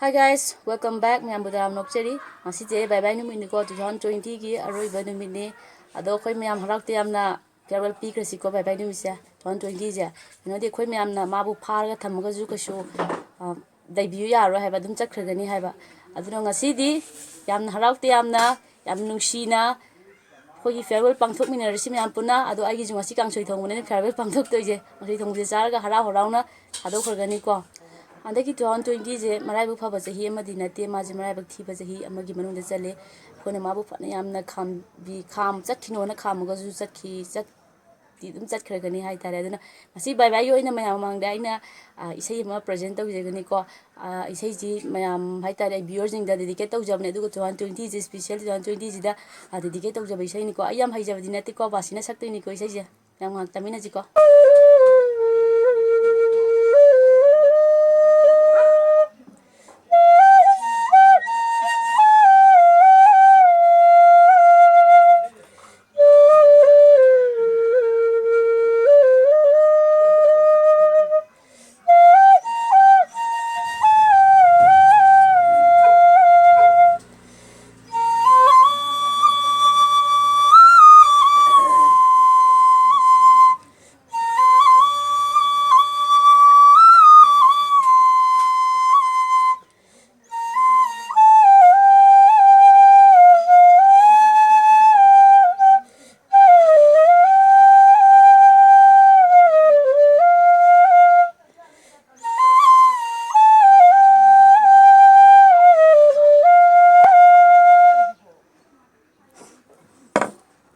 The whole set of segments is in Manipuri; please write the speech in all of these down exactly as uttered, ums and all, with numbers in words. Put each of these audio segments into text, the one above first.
Hi guys, welcome back. ꯃꯌꯥꯝꯕꯨ ꯇꯔꯥꯝꯅ ꯑꯣꯛꯆꯔꯤ꯫ ꯉꯁꯤꯁꯦ ꯕꯥꯏ ꯕꯥꯏ ꯅꯨꯃꯤꯠꯅꯤꯀꯣ, ꯇꯨ ꯊꯥꯎꯖꯟ ꯇ꯭ꯋꯦꯟꯇꯤꯒꯤ ꯑꯔꯣꯏꯕ ꯅꯨꯃꯤꯠꯅꯤ꯫ ꯑꯗꯣ ꯑꯩꯈꯣꯏ ꯃꯌꯥꯝ ꯍꯔꯥꯎ ꯇꯌꯥꯝꯅ farewell ꯄꯤꯈ꯭ꯔꯁꯤꯀꯣ ꯕꯥꯏ ꯕꯥꯏ ꯅꯨꯃꯤꯠꯁꯦ, ꯇꯨ ꯊꯥꯎꯖꯟ ꯇ꯭ꯋꯦꯟꯇꯤꯁꯦ꯫ ꯀꯩꯅꯣꯗꯤ ꯑꯩꯈꯣꯏ ꯃꯌꯥꯝꯅ ꯃꯥꯕꯨ ꯐꯥꯔꯒ ꯊꯝꯃꯒꯁꯨ ꯀꯩꯁꯨ, ꯑ, ꯂꯩꯕꯤꯌꯨ ꯌꯥꯔꯣꯏ ꯍꯥꯏꯕ, ꯑꯗꯨꯝ ꯆꯠꯈ꯭ꯔꯒꯅꯤ ꯍꯥꯏꯕ꯫ ꯑꯗꯨꯅ ꯉꯁꯤꯗꯤ ꯌꯥꯝꯅ ꯍꯔꯥꯎ ꯇꯌꯥꯝꯅ, ꯌꯥꯝ ꯅꯨꯡꯁꯤꯅ ꯑꯩꯈꯣꯏꯒꯤ farewell ꯄꯥꯡꯊꯣꯛꯃꯤꯟꯅꯔꯁꯤ ꯃꯌꯥꯝ ꯄꯨꯟꯅ꯫ ꯑꯗꯣ ꯑꯩꯒꯤꯁꯨ ꯉꯁꯤ ꯀꯥꯡꯁꯣꯏ ꯊꯣꯡꯕꯅꯤꯅ farewell ꯄꯥꯡꯊꯣꯛꯇꯣꯏꯁꯦ꯫ ꯀꯥꯡꯁꯣꯏ ꯊꯣꯡꯕꯁꯦ ꯆꯥꯔꯒ ꯍꯔꯥꯎ ꯍꯔꯥꯎꯅ ꯊꯥꯗꯣꯛꯈ꯭ꯔꯒꯅꯤꯀꯣ꯫ ꯍꯟꯗꯛꯀꯤ ꯇꯨ ꯊꯥꯎꯖꯟ ꯇ꯭ꯋꯦꯟꯇꯤꯁꯦ ꯃꯔꯥꯏꯕꯛ ꯐꯕ ꯆꯍꯤ ꯑꯃꯗꯤ ꯅꯠꯇꯦ, ꯃꯥꯁꯦ ꯃꯔꯥꯏꯕꯛ ꯊꯤꯕ ꯆꯍꯤ ꯑꯃꯒꯤ ꯃꯅꯨꯡꯗ ꯆꯜꯂꯦ꯫ ꯑꯩꯈꯣꯏꯅ ꯃꯥꯕꯨ ꯐꯅ ꯌꯥꯝꯅ ꯈꯥꯝꯕꯤ-, ꯈꯥꯝ-, ꯆꯠꯈꯤꯅꯣꯅ ꯈꯥꯝꯃꯒꯁꯨ ꯆꯠꯈꯤ, ꯆꯠ-, ꯇꯤ ꯑꯗꯨꯝ ꯆꯠꯈ꯭ꯔꯒꯅꯤ ꯍꯥꯏꯇꯥꯔꯦ꯫ ꯑꯗꯨꯅ ꯉꯁꯤ ꯕꯥꯏ ꯕꯥꯏꯒꯤ ꯑꯣꯏꯅ ꯃꯌꯥꯝ ꯃꯃꯥꯡꯗ ꯑꯩꯅ, ꯑ, ꯏꯁꯩ ꯑꯃ present ꯇꯧꯖꯒꯅꯤꯀꯣ꯫ ꯑ, ꯏꯁꯩꯁꯤ ꯃꯌꯥꯝ ꯍꯥꯏꯇꯥꯔꯦ, viewerꯁꯤꯡꯗ dedicate ꯇꯧꯖꯕꯅꯦ꯫ ꯑꯗꯨꯒ ꯇꯨ ꯊꯥꯎꯖꯟ ꯇ꯭ꯋꯦꯟꯇꯤꯁꯦ special ꯇꯨ ꯊꯥꯎꯖꯟ ꯇ꯭ꯋꯦꯟꯇꯤꯁꯤꯗ, ꯑ, dedicate ꯇꯧꯖꯕ ꯏꯁꯩꯅꯤꯀꯣ꯫ ꯑꯩ ꯌꯥꯝ ꯍꯩꯖꯕꯗꯤ ꯅꯠꯇꯦꯀꯣ, ꯕꯥꯁꯤꯅ ꯁꯛꯇꯣꯏꯅꯤꯀꯣ ꯏꯁꯩꯁꯦ꯫ ꯌꯥꯝ ꯉꯥꯏꯍꯥꯛ ꯇꯥꯃꯤꯟꯅꯁꯤꯀꯣ꯫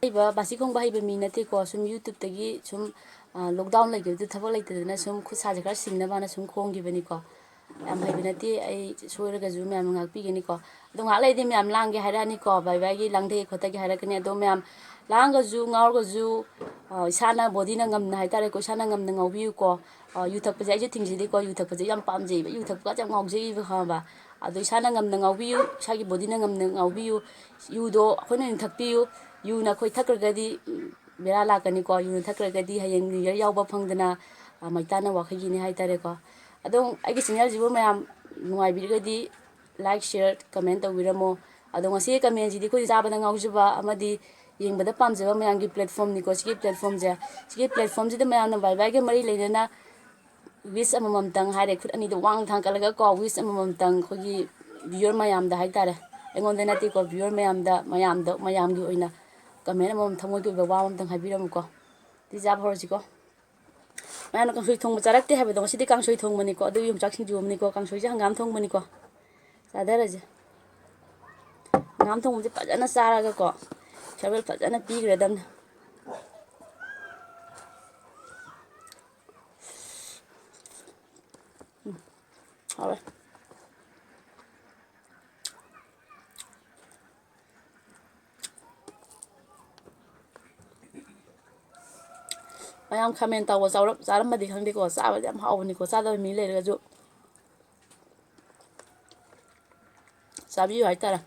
ꯍꯩꯕ, ꯕꯥꯁꯤ ꯈꯣꯡꯕ ꯍꯩꯕ ꯃꯤ ꯅꯠꯇꯦꯀꯣ꯫ ꯁꯨꯝ YouTubeꯇꯒꯤ ꯁꯨꯝ, ꯑ, lockdown ꯂꯩꯈꯤꯕꯗꯨꯗ ꯊꯕꯛ ꯂꯩꯇꯗꯅ ꯁꯨꯝ ꯈꯨꯠ ꯁꯥꯁꯦ ꯈꯔ ꯁꯤꯡꯅꯕꯅ ꯁꯨꯝ ꯈꯣꯡꯈꯤꯕꯅꯤꯀꯣ꯫ ꯌꯥꯝ ꯍꯩꯕ ꯅꯠꯇꯦ, ꯑꯩ ꯁꯣꯏꯔꯒꯁꯨ ꯃꯌꯥꯝꯅ ꯉꯥꯛꯄꯤꯒꯅꯤꯀꯣ꯫ ꯑꯗꯣ ꯉꯥꯏꯍꯥꯛ ꯂꯩꯔꯗꯤ ꯃꯌꯥꯝ ꯂꯥꯡꯒꯦ ꯍꯥꯏꯔꯛꯑꯅꯤꯀꯣ, ꯕꯥꯏ ꯕꯥꯏꯒꯤ ꯂꯥꯡꯊꯒꯦ ꯈꯣꯠꯊꯒꯦ ꯍꯥꯏꯔꯛꯀꯅꯤ꯫ ꯑꯗꯣ ꯃꯌꯥꯝ ꯂꯥꯡꯉꯒꯁꯨ ꯉꯥꯎꯔꯒꯁꯨ, ꯑ, ꯏꯁꯥꯅ bodyꯅ ꯉꯝꯅ ꯍꯥꯏꯇꯥꯔꯦꯀꯣ, ꯏꯁꯥꯅ ꯉꯝꯅ ꯉꯥꯎꯕꯤꯌꯨꯀꯣ꯫ ꯑ, ꯌꯨ ꯊꯛꯄꯁꯦ ꯑꯩꯁꯨ ꯊꯤꯡꯖꯗꯦꯀꯣ, ꯌꯨ ꯊꯛꯄꯁꯦ ꯌꯥꯝ ꯄꯥꯝꯖꯩꯕ, ꯌꯨ ꯊꯛꯄꯒꯁꯦ ꯌꯥꯝ ꯉꯥꯎꯖꯩꯕ, ꯈꯪꯉꯕ? ꯑꯗꯣ ꯏꯁꯥꯅ ꯉꯝꯅ ꯉꯥꯎꯕꯤꯌꯨ, ꯏꯁꯥꯒꯤ bodyꯅ ꯉꯝꯅ ꯉꯥꯎꯕꯤꯌꯨ꯫ ꯌꯨꯗꯣ ꯑꯩꯈꯣꯏꯅ ꯑꯣꯏꯅ ꯊꯛꯄꯤꯌꯨ꯫ ꯌꯨꯅ ꯑꯩꯈꯣꯏ ꯊꯛꯈ꯭ꯔꯒꯗꯤ, ꯎꯝ, ꯕꯦꯔꯥ ꯂꯥꯛꯀꯅꯤꯀꯣ꯫ ꯌꯨꯅ ꯊꯛꯈ꯭ꯔꯒꯗꯤ ꯍꯌꯦꯡ New Year ꯌꯥꯎꯕ ꯐꯪꯗꯅ, ꯑ, ꯃꯩꯇꯥꯟꯅ ꯋꯥꯈꯩꯒꯤꯅꯤ ꯍꯥꯏꯇꯥꯔꯦꯀꯣ꯫ ꯑꯗꯨꯝ ꯑꯩꯒꯤ channelꯁꯤꯕꯨ ꯃꯌꯥꯝ ꯅꯨꯡꯉꯥꯏꯕꯤꯔꯒꯗꯤ like, share, comment ꯇꯧꯕꯤꯔꯝꯃꯣ꯫ ꯑꯗꯣ ꯉꯁꯤꯒꯤ commentꯁꯤꯗꯤ ꯑꯩꯈꯣꯏ ꯆꯥꯕꯗ ꯉꯥꯎꯖꯕ ꯑꯃꯗꯤ ꯌꯦꯡꯕꯗ ꯄꯥꯝꯖꯕ ꯃꯌꯥꯝꯒꯤ platformꯅꯤꯀꯣ꯫ ꯁꯤꯒꯤ platformꯁꯦ, ꯁꯤꯒꯤ platformꯁꯤꯗ ꯃꯌꯥꯝꯅ ꯕꯥꯏ ꯕꯥꯏꯒ ꯃꯔꯤ ꯂꯩꯅꯅ wish ꯑꯃꯃꯝꯇꯪ ꯍꯥꯏꯔꯦ, ꯈꯨꯠ ꯑꯅꯤꯗꯣ ꯋꯥꯡ ꯊꯥꯡꯒꯠꯂꯒ ꯀꯣ, wish ꯑꯃꯃꯝꯇꯪ ꯑꯩꯈꯣꯏꯒꯤ viewer ꯃꯌꯥꯝꯗ ꯍꯥꯏꯇꯥꯔꯦ, ꯑꯩꯉꯣꯟꯗ ꯅꯠꯇꯦꯀꯣ, viewer ꯃꯌꯥꯝꯗ, ꯃꯌꯥꯝꯗꯣ, ꯃꯌꯥꯝꯒꯤ ꯑꯣꯏꯅ comment ꯑꯃꯃꯝ, ꯊꯃꯣꯏꯒꯤ ꯑꯣꯏꯕ ꯋꯥ ꯑꯃꯃꯝꯇꯪ ꯍꯥꯏꯕꯤꯔꯝꯃꯨꯀꯣ꯫ ꯑꯗꯨꯗꯤ ꯆꯥꯕ ꯍꯧꯔꯁꯤꯀꯣ꯫ ꯃꯌꯥꯝꯅ ꯀꯥꯡꯁꯣꯏ ꯊꯣꯡꯕ ꯆꯥꯔꯛꯇꯦ ꯍꯥꯏꯕꯗꯣ, ꯉꯁꯤꯗꯤ ꯀꯥꯡꯁꯣꯏ ꯊꯣꯡꯕꯅꯤꯀꯣ꯫ ꯑꯗꯨ ꯌꯣꯡꯆꯥꯛ ꯁꯤꯡꯖꯨ ꯑꯃꯅꯤꯀꯣ, ꯀꯥꯡꯁꯣꯏꯁꯦ ꯍꯪꯒꯥꯝ ꯊꯣꯡꯕꯅꯤꯀꯣ꯫ ꯆꯥꯊꯔꯁꯦ꯫ ꯍꯪꯒꯥꯝ ꯊꯣꯡꯕꯁꯦ ꯐꯖꯅ ꯆꯥꯔꯒꯀꯣ, farewell ꯐꯖꯅ ꯄꯤꯈ꯭ꯔꯗꯕꯅꯦ꯫ ꯎꯝ, ꯍꯥꯎꯔꯦ꯫ ꯃꯌꯥꯝ comment ꯇꯧꯕ ꯆꯥꯎꯔꯝ-, ꯆꯥꯔꯝꯃꯗꯤ ꯈꯪꯗꯦꯀꯣ, ꯆꯥꯕꯗꯤ ꯌꯥꯝ ꯍꯥꯎꯕꯅꯤꯀꯣ, ꯆꯥꯗꯕ ꯃꯤ ꯂꯩꯔꯒꯁꯨ ꯆꯥꯕꯤꯌꯨ ꯍꯥꯏꯇꯥꯔꯦ꯫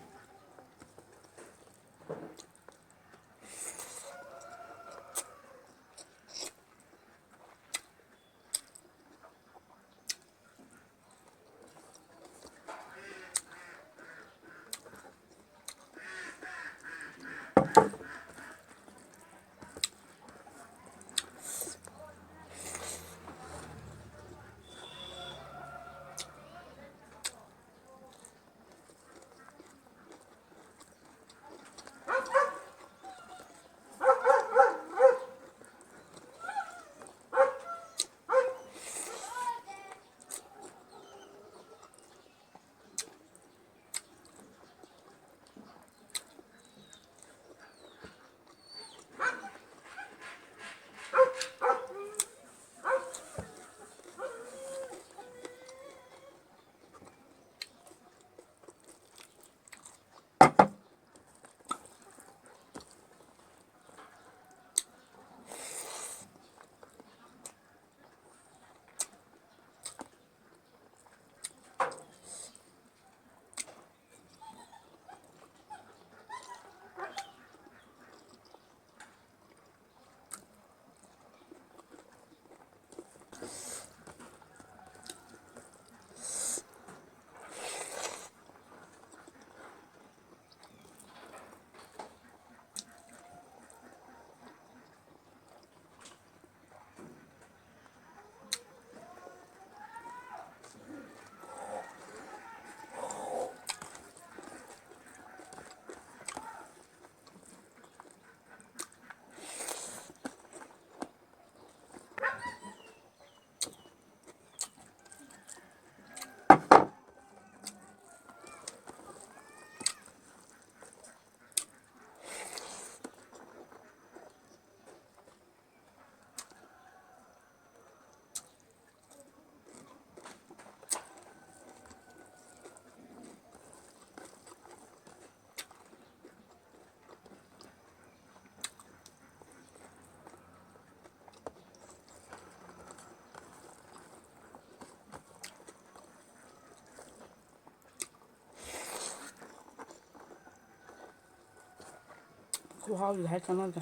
ꯈꯨꯍꯥꯎꯁꯤꯗꯤ ꯍꯥꯏ ꯀꯥꯟꯅꯗꯦ꯫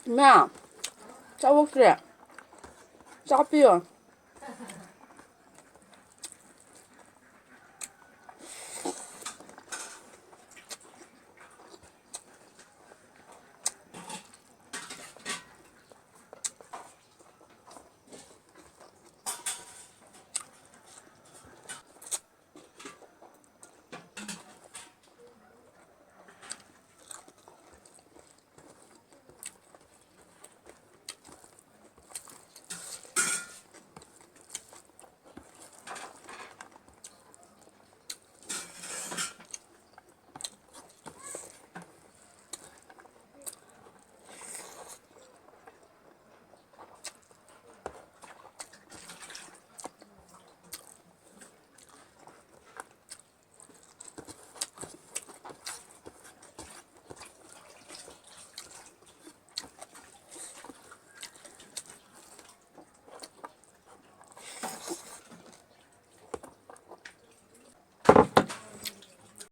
ꯏꯃꯥ, ꯆꯥꯛ ꯑꯣꯛꯇ꯭ꯔꯦ꯫ ꯆꯥꯛ ꯄꯤꯌꯣ꯫